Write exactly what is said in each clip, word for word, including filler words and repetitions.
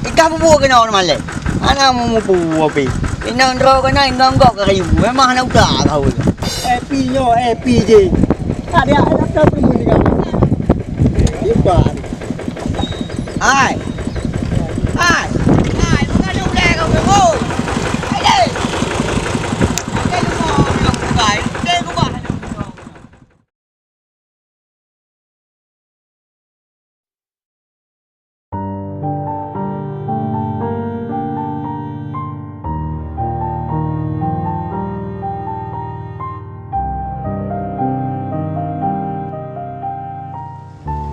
Ikah bubu keunoe malée. Hana meumupu api. Inong droe keunoe, inong gok keu kayu. Memang hana udah tahu. Epi nyoe, epi jih. Ada, ada, ada, ada, ada. Iban. Hai. Hai. Hai, bukan ulée kau, Bebo. Hai, deh. Hai, deh, lu mau bilang bukai. Deh, gua.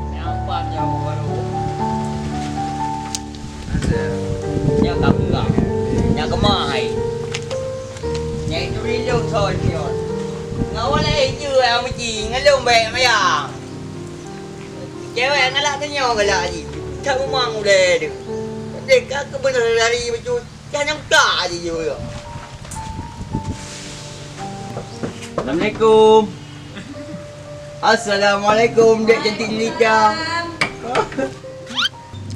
Nyang pam nyang baru. Nyang ka peugah. Nyang keumah hai. Nyang itu rindu soal pion. Ngawal eh je yang mesti ngelung baik mayang. Cewek ngalak tanyoe galak jih. Tak memang ulée tu. Dek ka keubeuna dari bacut. Jangan nyangka aja je. Assalamualaikum. Assalamualaikum, dek cantik jelita.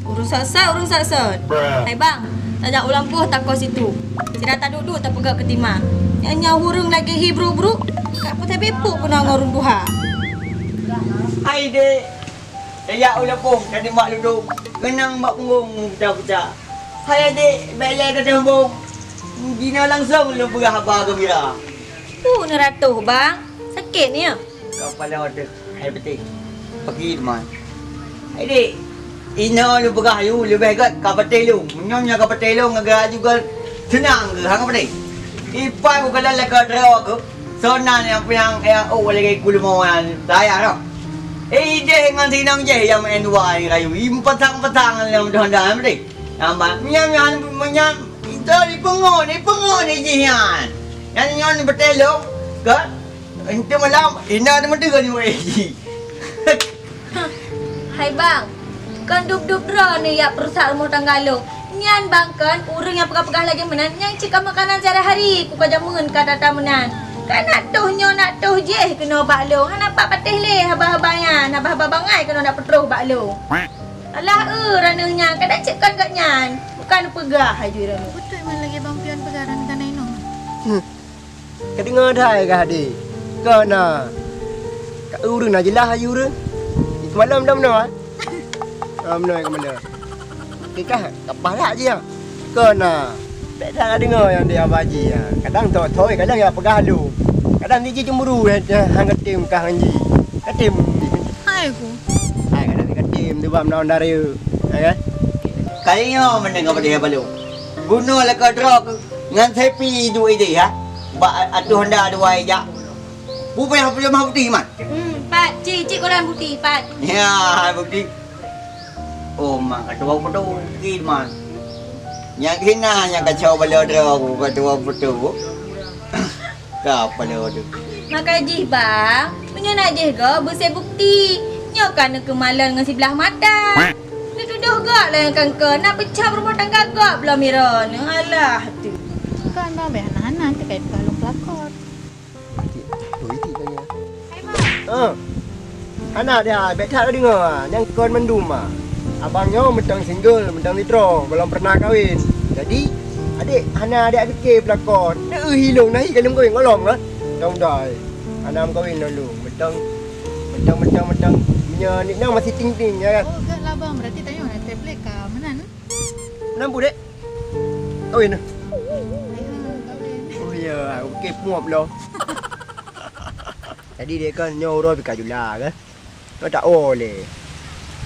Ureueng sat-sat, ureueng sat-sat. Hai bang, tajak u lampôh takoh situ. Sira taduek-duek tapeugah keu tima. Nyan nyoe ureueng lagée hi bruk-bruk, ka peutabé puk keunoe ngon ureueng tuha. Hai dek, tajak u lampôh tadi mak ludok, keunong bak punggong peuta-peuta. Hai adek, bèk lé tateumbông. Jinoe langsong lôn peugah haba geumbira. Peue neuratoh, Bang? Sakét nyoe? Kepala teuh, hai beutih. Peuki teuma. Hai dek, inoe lôn peugah yue leubeh gét ka patéh lôn. Meunyoe nyoe ka patéh lôn, geura juga seunang keu hana patéh. Ipai bukalon lakoe droe keuh, sonan nyang piang nyang ôk lagèe kuleumo nyan tayah roh. Eh, ideh ngon sinong jeh nyang meu'en dua rayu, ipasang-pasang lam dong-dong tadi. Nyan ban, meunyan, meunyan, meunyan, itu ipeungon, ipeungon jih nyan. Nyan nyan beutôi lôn, kan? Enteuk malam, ina teumeudeungoe ni weh jih. Hai bang, kon dub-dub droeneuh jak peurusak rumoh tangga lôn. Nyan bang kon ureueng nyang peugah-peugah lagèe meunan nyang cit ka makanan sehari-hari, ku ka jameun ka tata meunan. Ka na toh nyoe na toh jih keunoe bak lôn, hana pat patéh lé haba-haba nyan, haba-haba bangai keunoe na peutroh bak lôn. Alah eu, raneuh nyan, kadang cit kon gobnyan, bukan peugah aju raneuh. Beutôi man lagèe bang pion peugah raneuh ka na inong. Hmm. Kadeungoe that kah, Dek? Kon na. Ka ureueng na jeulaih aju ureueng. Seumalom dong meunoe, ah? Ah, meunoe ka meunoe. Oke kah? Ka paih that jih, ah? Kon na. Bèk that kadeungoe nyang di Abaji, ah. Kadang thoi-thoi, kadang ya peugah lom. Kadang jih cemburu, eh, han katem kah ngon jih. Katem. Hai ku. Hai, kadang katem tu bak meunan dari, ya kan? Kali nyoe meunan ka padahai balong. Bunoe lakoe droe keuh. Ngon Sepi duek ideh, ha? Bak ateueh honda dua ijak. Bubeh belum ha putih, Man? Hmm, pat. Cik, cik koran putih, pat. Ya, putih. Oh, mak, kata orang putih, Man. Nyang kena, nyang kacau bala droe, kata orang putih. Ka pala tu. Maka jih, Bang. Meunyoe na jih gob, beusé bukti. Nyoe ka neukeumalon ngon siblah mata. Neutudoh gob lagèe nyang kon, na peucab rumoh tangga gob lom droeneuh. Alah tu. Kon bang, bèk hana-hana, teuka ipeugah lôn peulakon. Itik, tu itik tanya. Hai, Bang. Ah. Hana dia, bèk that deungoe. Nyang kon mandum ah. Abang nyoe mantong single, mantong sidroe, belum pernah kawin. Jadi, adek hana adek pike peulakon. Deuh hi lôn, na hi ka lôn kawin ngon lom kan? Dong dai. Hana meukawen lôn lôn. Mantong, mantong, mantong, mantong. Nyoe nik nang masih ting-ting, ya kan? Oh, gak lah, Bang. Berarti tanyoe na tablet ka meunan. Lampu, Dek. Kawin dah. Oh ya, okey, puap dah. Jadi dia kan nyoe uroe pih ka jula kan. Nyoe tak oh leh.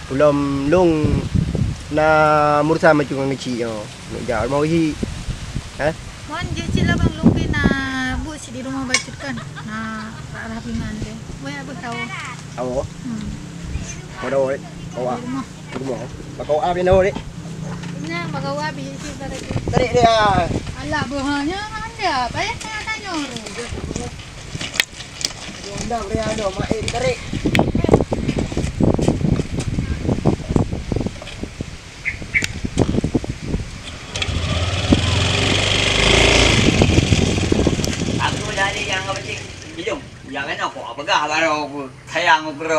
Ulom long na murusan macam ngan kecil nyoe. Nak jak rumah wahid. Ha? Mon jih cit lah bang long pih na buet sit di rumah bacut kan. Na rah-rah pingan deh. Weh abah tahu. Tahu? Hmm. Mau tahu, Dek? Kau ah. Di rumah. Kau ah, pindah, Dek. Inang bak kau ah, bih sit bak tadi. Tarik dia. Alah, bohongnya mana? Payah tanya-tanya orang. Undang dia ada, main tarik. Aku dah ada yang apa cik? Minum. Jangan aku apa gah baru aku sayang aku ke.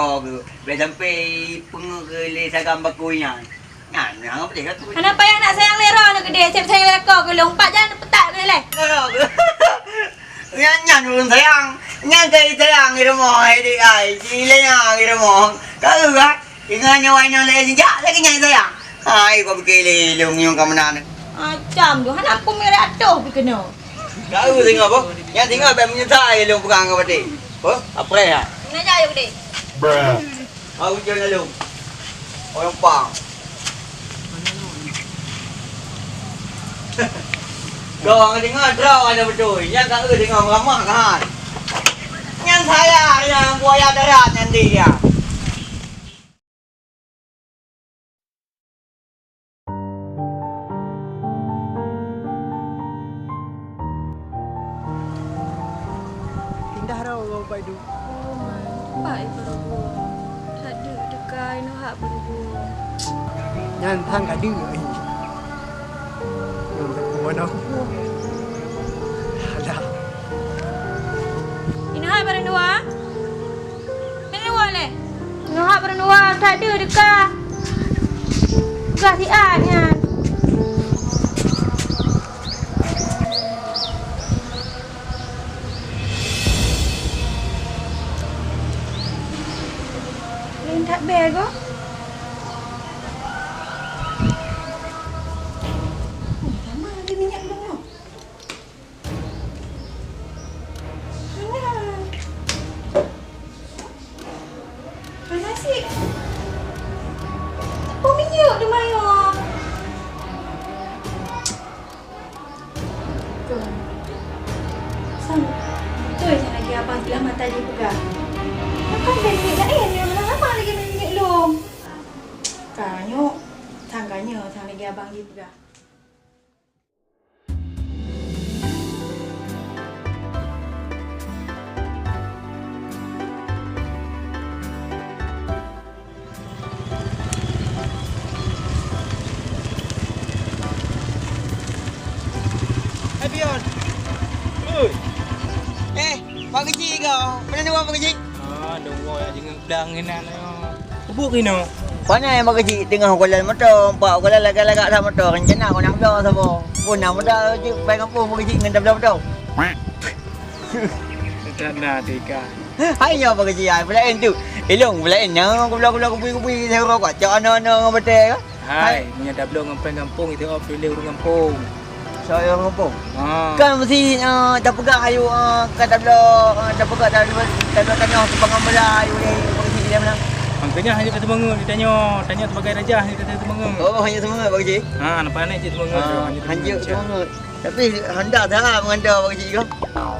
Boleh sampai pengu ke le sagam baku nyan. Nyan, nyan, apa dia kata? Hana payah nak sayang lé droeneuh keudéh, seb sayang lé lakoe keu lôn, pat jalan peutak keu lé. Nyan, nyan ureueng sayang. Nyan kai sayang di rumoh, hai di ai, si Lena di rumoh. Kau kan? Ingat nyawa inong lé sejak lagi nyan sayang. Hai, kau pikir lé lôn nyang ka meunan. Macam tu, hana aku mirah atoh pi keunoe. Kau tengok apa? Nyan tengok bèk meunyeusai lôn peugah ngon baté. Apa? Apa ya? Nak jaya gede. Bruh. Aku jangan lalu. Orang pang. Dong dengar drau ada betul. Yang tak dengar ramah kan. Yang saya yang buaya darat nanti dia. Pindah rau Bapak Idu. Oh, man. Pat i Barobong. That deuk teuka inoe hak Barobong. Nyan thang ka deuk. Lôn teupeue meunoe. Alah. Inoe hak Barobong. Meunuwa lé. Nyoe hak meunuwa that deuh teuka. Peugah siat nyan. Laén that bèe goe. Sama ada minyak belum? Hana. Hana sit. Peue minyeuk teuma nyoe? Kon. Sang, beutôi nyan lagèe abang siblah mata jipeugah. Pakon bèe minyeuk laén nyang hana sama lagèe minyeuk lôn? Ka nyoe, sang ka nyoe, sang lagèe abang jipeugah. Hai, Pion. Oi. Eh, Pak Keuchik kah? Peue na Pak Keuchik? Ah, dong woe, jangan peudang inan nyoe. Peue buet keunoe? Pane Mak Keuchik teungoh gohlom moto, Pak, gohlom lagak-lagak that moto, rencana keuneuk bloe saboh. Peue na moto jeuet pai gampông Mak Keuchik ngon tabloe moto. Rencana teuka. Hai nyoe Mak Keuchik, ai peulaén tu. Ilong peulaén nyoe, gohlom-gohlom kubui-kubui, saya rokok, cok anoe-anoe ngon batèe ka. Hai, hai. Meunyoe tabloe ngon péng gampông, itu oh pilih ureueng gampông. Soe ureueng gampông? Ha. Kan mesti, eh, tapeugah ayue, eh, ka tabloe, eh, tapeugah tabloe, tabloe tanyoe seumpang ngon bala ayue lé, ureueng sih dia mana? Makanya hanya kata bangun, ditanyoe, tanyoe sebagai raja hanya kata semangat. Oh, hanya semangat, Pak Keuchik? Ha, nampak ni cik semangat tu, hanya hanjeuet semangat. Semangat. Tapi honda dah mengandal, Pak Keuchik, kan?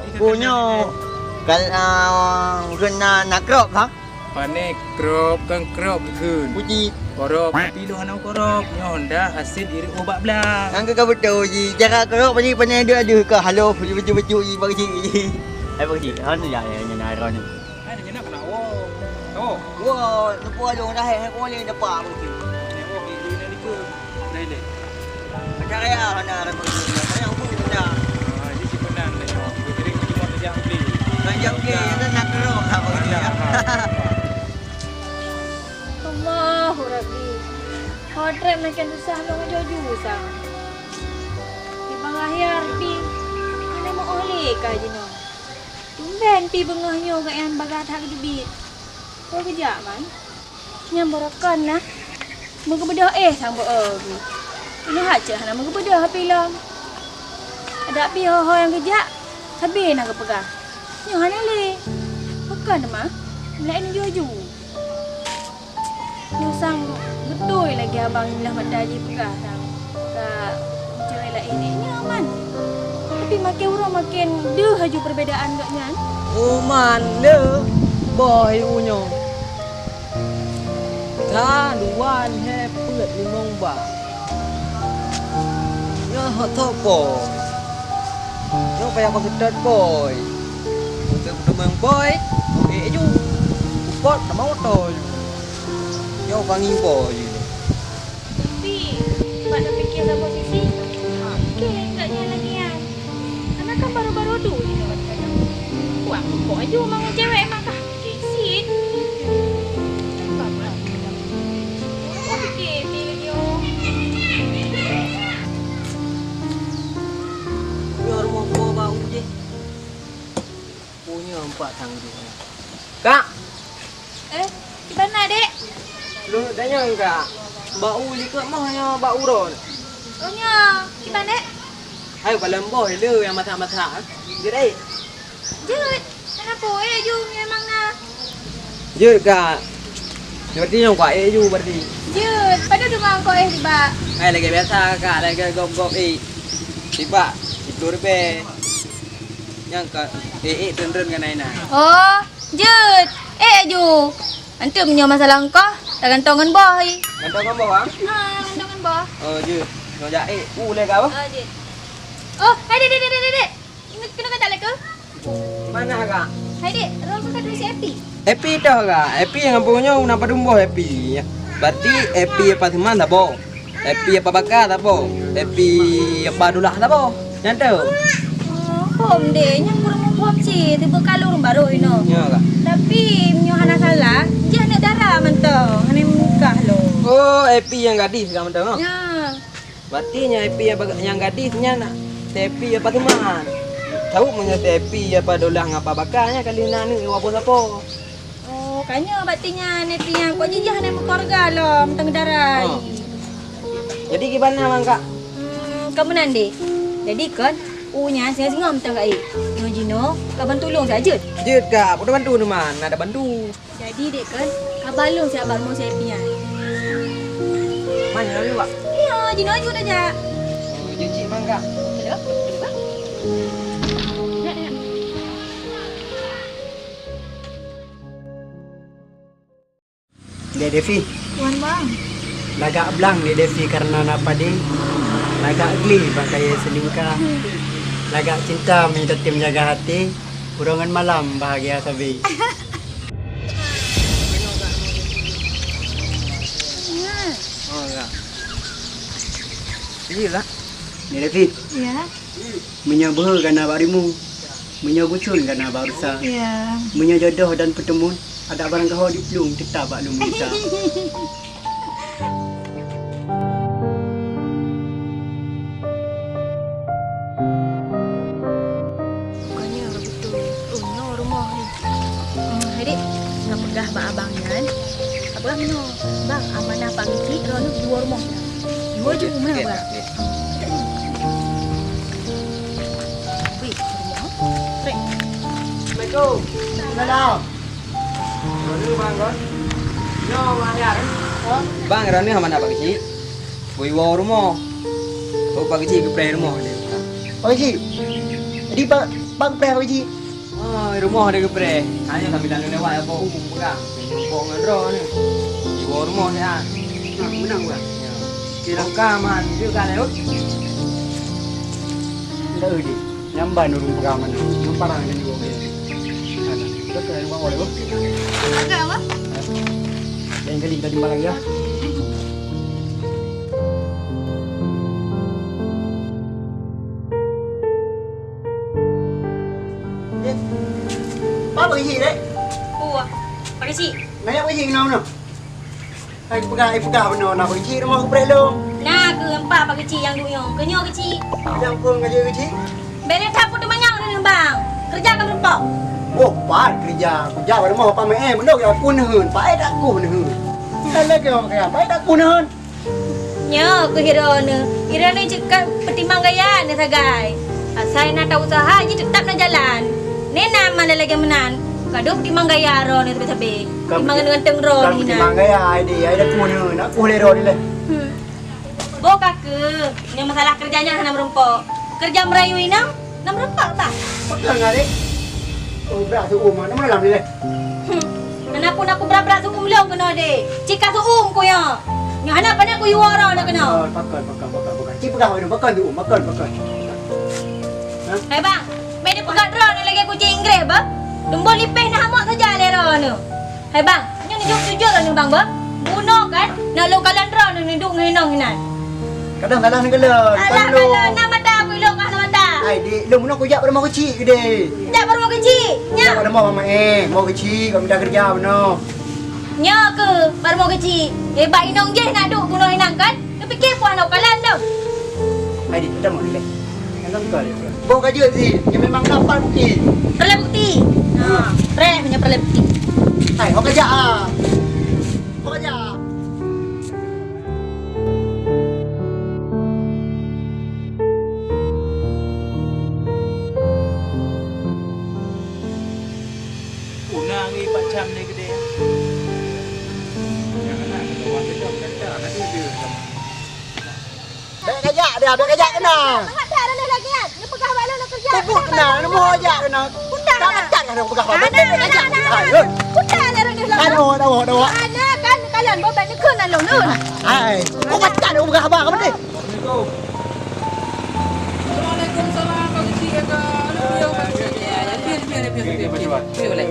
Iya, punyo, kan, ah, kena nakrok, ha? Pane krop, kan krop kheun. Puji. Korop, tapi lôn hana korop. Nyoe honda hasil diri ubak blang. Nyang ka beutôi ji. Cara krop tadi pane deuh deuh ka halo baju-baju ji bagi ji. Hai bagi ji. Hana ya ya nyang na ron ni. Hai, dia nak kena wo. Oh. Wo, lepas dong dah hai ko ni depan bagi ji. Ni wo di di ni ke. Dah ni. Macam raya hana ada bagi ji. Banyak umur kita. Ah, ini si Penan ni. Kita kering cuma kerja beli. Kerja beli, kita nak kerok lah bagi ji. Ada. Allahu Rabbi. Ho trép makin susah lôn jaju sang. Di bang akhé Rabbi, hana meuoh lé ka jinoe. Tumben pi beungoh nyoe gobnyan bagah that geuteubiet. Peue geujak man? Nyan baroekon na. Meugeubeudoh éh sang beu-o geuh. Inoe hase hana meugeubeudoh api lom. Adak pi ho-ho nyang geujak, sabe na geupeugah. Nyoe hana lé. Pakon teuma? Laén ju-ju. Nyoe sang beutôi lagèe abang siblah mata jipeugah sang ka meucewek laén nyoe man. Tapi makin uroe makin deuh laju perbedaan gobnyan. Uman le boh ibu nyoe. Ka dua lhèe peuet limong ba. Nyoe hot thok boh. Nyoe payah meukeudot boh. Untuk peuteumèe boh, ék ju. Kupot nama moto ju. Nyoe ka ngibo ju. Tapi, bak tapike saboh sisi, oke, enggak nyan lagi nyan. Karena kan baru-baru tu je dapat kadang. Wah, kupot ju mangat cewek emang kah? Cik Sid. Oke, pilih yo. Kak! Eh, kiban na, Dek? Lôn tanyong, Kak. Bak u likot moh nyoe bak uroe? Oh, nyoe. Kiban, Dek? Hai, kalon boh le nyang masak-masak. Jeuet, ai. Jeuet. Kenapa? Eh, ju memang na. Jeuet, Kak. Berarti nyang kuat eh ju berarti. Jeuet. Pada dua mangkok eh, Dek, bak. Hai, lagèe biasa, Kak. Lagèe gop-gop eh. Sibak, itu ribèe. Nyang ka, eh, eh, tren-tren kan Aina. Oh, jeuet. Eh, aju. Antum nyoe masalah engkoh, tak gantung ngon boh, i. Gantung ngon boh, ah? Ha, gantung ngon boh. Oh, jeuet. Nyoe jak, eh, u lé ka, boh? Oh, jeuet. Oh, hai, dek, dek, dek, dek, dek. Ingat kena kata lé ke? Mana, Kak? Hai, dek, rong ka duit si Epi. Epi toh, Kak? Epi nyang gampông nyoe na padum boh Epi. Berarti Epi apa teman dah boh? Epi apa baka saboh? Epi apa dulah saboh? Nyan tu. Oh, hom deh, nyan kurang muphom cit. Tiba kalung baru ino. Ya, Kak. Tapi, meunyoe hana salah, jih aneuk dara mantong. Hana meukah lo. Oh, Epi nyang gadis ka mantong, oh? Ya. Berarti nyang Epi nyang baga-, nyang gadis nyan, si Epi apa teman? Tahu meunyoe si Epi apa dulah ngapa baka nyan kali na aneuk iwa boh sapo? Oh, ka nyoe bak ti nyan, Neti nyan. Kok jijah na meukeuluwarga lom, teuh darai. Oh. Jadi, kiban na, Mang, Kak? Hmm, ka meunan, Dek. Jadi, kon, u nyan singoh-singoh mantong ka ék. Nyoe jinoe, ka ban tulông saja. Jeuet, Kak. Peue bantu teuma, na ada bantu. Jadi, Dek, kon, ka ban lôn siap bak rumoh si Epi nyan. Man, jinoe, Kak? Iya, jinoe jeuet aja. Oh, jeuet cit, Mang, Kak. Hello, Bang. Nak, nak. Dek Devi. Wan, Bang. Lagak blang Dek Devi karena na padé. Lagak glé bak kayèe seulingka. Lagak cinta mita tem jaga até. Uroe ngon malam bahagia sabe. Oh, ya. Iya lah. Dek Devi. Ya. Meunyoe beuhe gana bak rimueng, meunyoe gusun gana bak rusa. Ya. Meunyoe jodoh dan peuteumon, adak barang gaho diplueng teutap bak lôn meusa. Bukannya betul. Oh, nyoe rumoh ni. Hmm, hai, Dek. Ka peugah bak abang nyan. Ka peugah nyoe. Bang, amanah Pak Keuchik, droeneuh dua rumoh. Dua je rumoh, Bang. Wih, rumah. Rek. Assalamualaikum. Waalaikumsalam. Mana bang kon? Nyoe bang Yar. Ha? Bang, rani hama na Pak Keuchik. Bui woe rumoh. Oh, Pak Keuchik geupreh rumoh dia. Pak Keuchik. Jadi Pak, Pak geupreh Pak Keuchik. Oh, rumoh dia geupreh. Hanya sambil lalu lewat apa umum pegang. Rumpok ngon droe ni. Di bawah rumoh ni, ah. Nah, menang gua. Ya. Kira ka man, dia ka lewat. Enggak, Udi. Nyamban urung pegang mana? Nyamparang jadi gua. Sana. Betul, yang bawah lewat. Agak apa? Lain kali kita jumpa lagi, ya. Eh, Pak Pak Keuchik, dek? Wah, Pak Keuchik. Nanya Pak Keuchik kenapa, no? Hai, peugah, hai, peugah, beuna, na Pak Keuchik, rumoh geupreh lom. Na keuh empat Pak Keuchik nyang duek nyoe. Keu nyoe Keuchik. Nyang pun ngaji Keuchik? Bèk lé that peuteumanyong ureueng bang. Keureuja ka meurumpok. Oh, pat keureuja. Keureuja bak rumoh Bapak Meu'èh, beuna ya pun neuheun. Paét dak kuh neuheun. Kan lagèe orang kaya, paét dak kuh neuheun. Nyoe keuh droeneuh. Droeneuh cit ka peutimang gaya neuh sagai. Asai na ta-useuha jih teutap na jalan. Nena aman lagèe meunan. Ka deuh peutimang gaya droeneuh sabe-sabe. Timang ganteng droeneuh. Peutimang gaya, ai di, ai dak kuh neuheun. Nak kuh lé droeneuh lé. Hmm. Boh ka keuh, nyoe masalah keureuja nyan hana meurumpok. Keureuja meurayeue inong, na meurumpok, Bang? Pakon ngaleh? Oh, brat seuuem, na meurumpok lé. Hmm. Hana pun aku brat-brat seuuem lôn keunoe deh. Cit ka seuuem ku nyoe. Nyoe hana pane ku yue droeneuh keunoe. Pakon, pakon, pakon, pakon, pakon. Cit peugah droeneuh, pakon seuuem, pakon, pakon. Hah? Hai, Bang, bèk dipeugah droeneuh lagèe kucing Inggris, bah. Dumbon lipéh na hamok saja lé droeneuh. Hai bang, nyoe neujok jujur lôn bang bah. Bunoe kan, na lôn kalon droeneuh neuduek ngon inong inan. Kadang salah neukalon. Salah kalon, na mata aku ilong kah na mata. Ai dik, lôn bunoe kujak bak rumoh Keuchik keudeh. Jak bak rumoh Keuchik? Nyoe. Jak bak rumoh Mama eh, rumoh Keuchik, kau minta keureuja bunoe. Nyoe keuh, bak rumoh Keuchik. Hebat inong jih nak duek bunoe inan kan? Neupiké peue hana kalon tu. Ai dik, kita mau ni leh. Boh ka jeuet zin, nyan memang na pat bukti. Peureulèe bukti. Ha, preh meunyoe peureulèe bukti. Hai, ho ka jak ah. Ho ka jak. Una ngi pacam ni gede. Jangan nak keluar kita kata ada dia. Bèk kajak dia, bèk kajak keunan. Mangat that droeneuh lagèe nyan. Neupeugah bak lôn neukeureuja. Peubuet keunan, neumoh jak keunan. Peundak keunan. Tak pecat kah neupeugah bak lôn. Peundak keunan. Hai, oi. Peundak keunan droeneuh lôn. Aduh, aduh, aduh, aduh. Aneuk kan kalian bobet neukeun nan lôn, lôn. Hai, kau pecat neupeugah bak kamu ni. Assalamualaikum. Waalaikumsalam, Pak Keuchik, ya kah? Leubeh, Pak Keuchik. Ya, ya, leubeh, leubeh, leubeh, leubeh. Leubeh, boleh.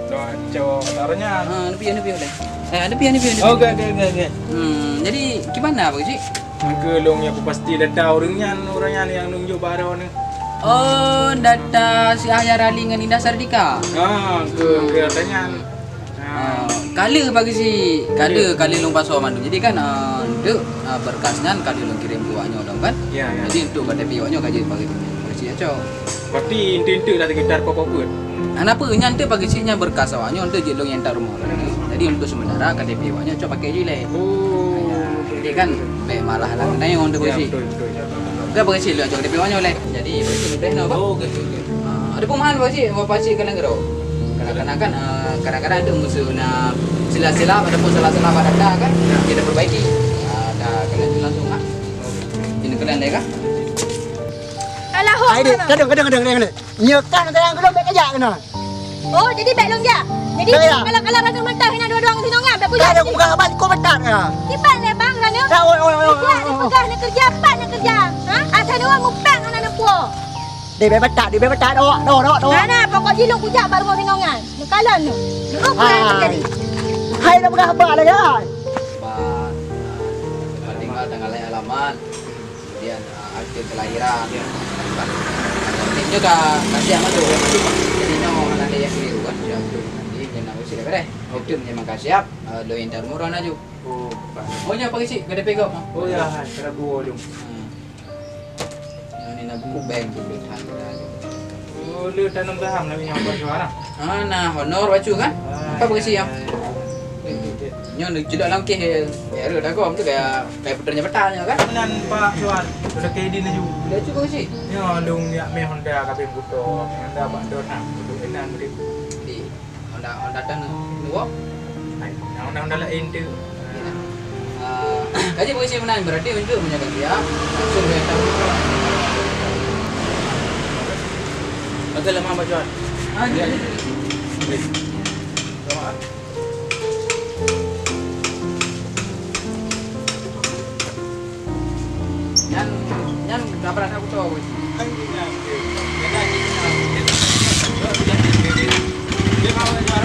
Doa cowok taruhnya. Ha, leubeh, leubeh, boleh. Eh, leubeh, leubeh, leubeh. Oke, oke, oke, oke. Hmm, jadi, gimana, Pak Keuchik? Maka lôn nyang kupasti data ureueng nyan, ureueng nyan nyang nunjuk bak droeneuh. Oh, data si Ahyar Ali ngon Indah Sardika? Ah, ke, ke data nyan. Ah. Ah, ka lheueh Pak Keuchik, ka lheueh, ka lheueh lôn pasoe mandum. Jadi kan, ah, untuk, ah, berkas nyan ka lheueh lôn kirém keu awak nyoe lom kan. Ya, ya. Jadi untuk K T P awak nyoe ka jeuet Pak Keuchik, Pak Keuchik ya, Cok. Berarti enteuk-enteuk dah sekitar pokok buet? Hana peue, nyan teuh Pak Keuchik nyan berkas awak nyoe enteuk jeuet lôn hantar rumoh lôn. Jadi untuk sementara K T P awak nyoe cok pakai jih lé. Oh. Ya, jadi kan bèk malah lam nyoe untuk Pak Keuchik. Ya, betul, betul, ya. Kan Pak Keuchik lôn cok K T P awak nyoe lé. Jadi Pak Keuchik mudah noh, Pak. Oh, oke, oke, oke. Ah, ada pemahaman Pak Keuchik, Pak Keuchik ka nanggroe. Kadang-kadang kan, ah, kadang-kadang ada musuh na silap-silap ataupun salah-salah pada data kan, ya, kita perbaiki. Ah, dah kalian tu langsung ah. Ini kalian deh kah? Alah, ho. Hai, dek, kadang, kadang, kadang, kadang, kadang. Nyoe kah neutanyong keu lôn bèk kajak keunoe. Oh, jadi bèk lôn jak. Jadi, bèk jak. Kalau, kalau Raneuh mantong hina dua-dua ngon si Nongan, bèk kujak. Kadang peugah abang kau pecat ya. Kiban lé bang Raneuh? Ya, oi, oi, oi, oi, oi. Peugah, peugah neukeureuja, pat neukeureuja. Ha? Asai neuwoe mupang hana neupuwoe. Dek bèk pecat, dek bèk pecat, dok, dok, dok, dok. Hana, pokok jih lôn kujak bak rumoh si Nongan. Neukalon lôn. Neukalon lôn. Hai. Hai, dah peugah abang lagi, hai. Abang, tempat tinggal tanggal lahir alamat. Kemudian, ah, akte kelahiran. Ya. Kan? Itu ka, ka siap masuk. Jadi, nyoe hana ada yang keliru, kan? Ya, betul. Jadi, nyoe nak usik dah beres. Okey. Itu memang ka siap, ah, lôn hantar murah laju. Oh, baik. Oh, nyoe Pak Keuchik, K T P gob. Oh, ya, hai, ka dua jom. Hmm. Nyoe ni na buku bank tu, duit han dah. Oh, le tanam saham lagi nyoe Pak Juara. Ah, na honor bacu kan? Ah, apa Pak Keuchik ya, ya? Ya, ya. Nyoe ni cedak lam keh, ya, ada dah gom tu kayak, kayak putar jabatan nyoe kan? Nan Pak Suwan, sudah ke di laju. Laju Pak Keuchik? Nyoe lôn yak meh Honda kabeh buto, Honda bak dor nah, duduk enan beri. Di Honda, Honda dah nunggu. Hai, Honda, Honda lain tu. Iya. Ah, kaji Pak Keuchik meunan, berarti untuk menjaga dia, langsung dia tahu. Agak lemah Pak Juan. Ah, iya. Iya. Lemah. Nyan, nyan ka brat aku tahu. Assalamualaikum. Assalamualaikum.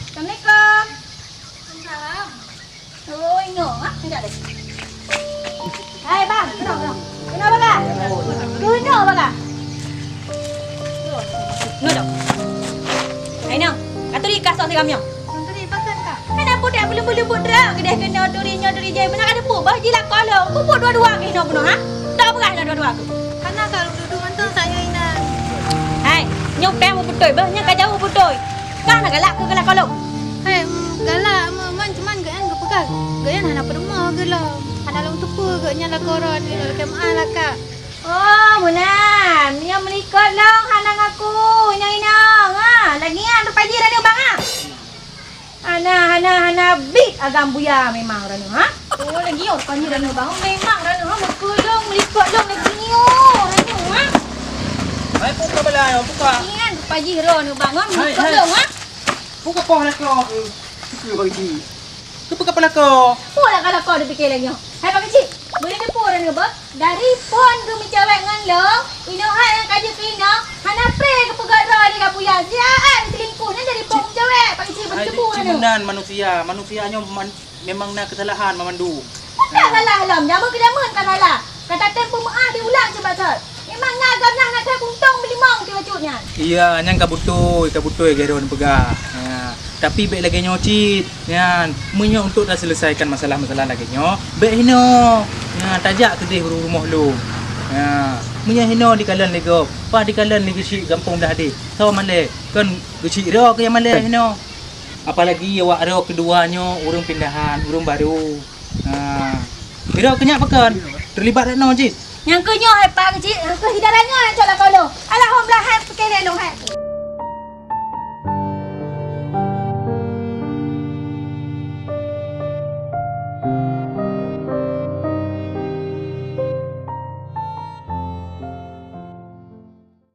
Assalamualaikum. Assalamualaikum. Oh, ingat, ha? Ingat deh. Hai, bang, keunoe, keunoe. Keunoe bagah. Keunoe bagah. Keunoe dong. Hai, nyoe. Ka turi kasos si Ramyong. Turi pakon ka? Kan aku dak belum-belum buet drak, keudeh keunoe turi nyoe turi jai. Beuna ka teupeu bah jilakoe lom. Peubuet dua-dua keunoe bunoe, ha? Dak peugah nyoe dua-dua keuh. Hana ka dudu mantong sayoe inan. Hai, nyoe pèng beutôi bah, nyoe ka jauh beutôi. Kah na galak keu galak kolong? Hai, galak, mon, cuman gobnyan geupeugah, gobnyan hana peurumoh geuh lom. Hana lôn teupeue gobnyan lakoe droe nyoe, lakèe meu'ah lakak. Oh, meunan. Meunyoe meulikot lôn hana ngaku, nyoe inong, ha. Lagèe nyan rupa jih Ranuh bang, ha. Hana, hana, hana bit agam buya memang Ranuh, ha. Oh, lagèe nyoe rupa jih Ranuh bang. Memang Ranuh, ha, meukeulong meulikot lôn lagèe nyoe Ranuh, ha. Hai, buka bala nyoe, buka. Nyan rupa jih Ranuh bang, ha, meulikot lôn, ha. Peue keupeue lakoe, eh, sikeue bagi jih. Keupeue ka peulakoe? Peue lah ka lakoe dipike lagèe nyoe? Hai Pak Keuchik, boleh teupeue ureueng nyoe beuh? Dari phon geumeucewek ngon lôn, inoe hai nyang ka jeuet keu inoe, hana preh geupeugah droe di Kapuya. Sia ai meuselingkuh nyan dari phon geumeucewek, Pak Keuchik, boleh teupeue ureueng nyoe. Hai, cit meunan manusia, manusia nyoe man-, memang na keusalahan banmandum. Peue ka salah lom, jameun keu jameun ka salah. Ka tatem peumeu'ah diulang cit, Mak Sot. Memang na ganah na that buntong bilimong di bacut nyan. Iya, nyan ka beutôi, ka beutôi lagèe droen peugah. Ya. Tapi bèk lagèe nyoe cit. Nyan, meunyoe untuk taseuleusaikan masalah-masalah lagèe nyoe, bèk hinoe. Ya, tajak keudeh u rumoh lôn. Ya, meunyoe hinoe dikalon lé gob, paih dikalon lé geuchik gampông blah deh. Soe malèe, kon geuchik droe keuh nyang malèe hinoe. Apalagi awak droe keudua nyoe ureueng pindahan, ureueng barô. Ha. Sidroe keuh nyak pakon? Teulibat dak noe cit? Nyang keuh nyoe hai pa keuchik, nyang keuh idara nyoe nyang cok lakoe lôn. Alah hom lah hai pike lé lôn hai.